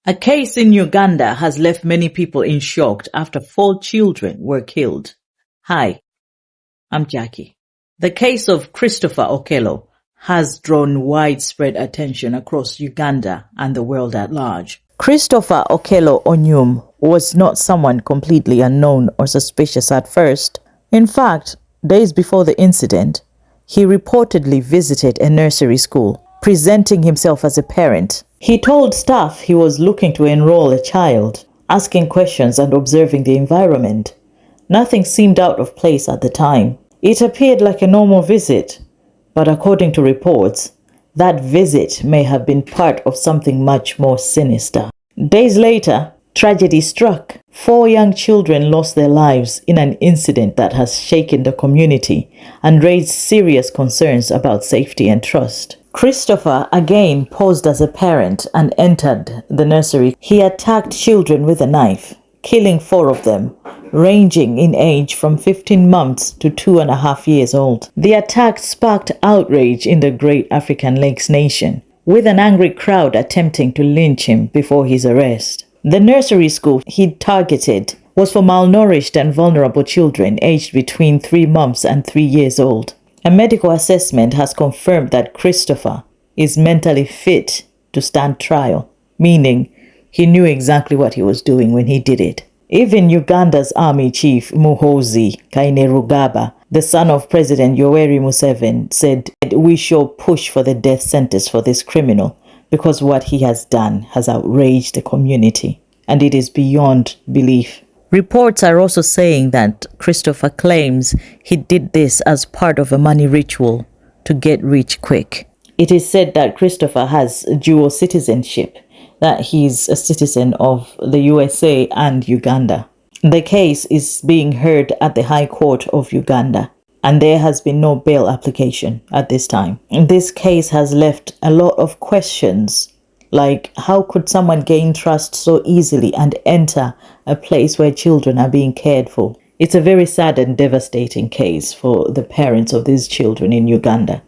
A case in Uganda has left many people in shock after 4 children were killed. Hi, I'm Jackie. The case of Christopher Okello has drawn widespread attention across Uganda and the world at large. Christopher Okello Onyum was not someone completely unknown or suspicious at first. In fact, days before the incident, he reportedly visited a nursery school, presenting himself as a parent. He told staff he was looking to enroll a child, asking questions and observing the environment. Nothing seemed out of place at the time. It appeared like a normal visit, but according to reports, that visit may have been part of something much more sinister. Days later, tragedy struck. 4 young children lost their lives in an incident that has shaken the community and raised serious concerns about safety and trust. Christopher again posed as a parent and entered the nursery. He attacked children with a knife, killing 4 of them, ranging in age from 15 months to 2.5 years old. The attack sparked outrage in the great African Lakes nation, with an angry crowd attempting to lynch him before his arrest. The nursery school he targeted was for malnourished and vulnerable children aged between 3 months and 3 years old. A medical assessment has confirmed that Christopher is mentally fit to stand trial, meaning he knew exactly what he was doing when he did it. Even Uganda's army chief Muhoozi Kainerugaba, the son of President Yoweri Museveni, said, "We shall push for the death sentence for this criminal because what he has done has outraged the community, and it is beyond belief." Reports are also saying that Christopher claims he did this as part of a money ritual to get rich quick. It is said that Christopher has dual citizenship, that he's a citizen of the USA and Uganda. The case is being heard at the High Court of Uganda, and there has been no bail application at this time. This case has left a lot of questions, like how could someone gain trust so easily and enter a place where children are being cared for? It's a very sad and devastating case for the parents of these children in Uganda.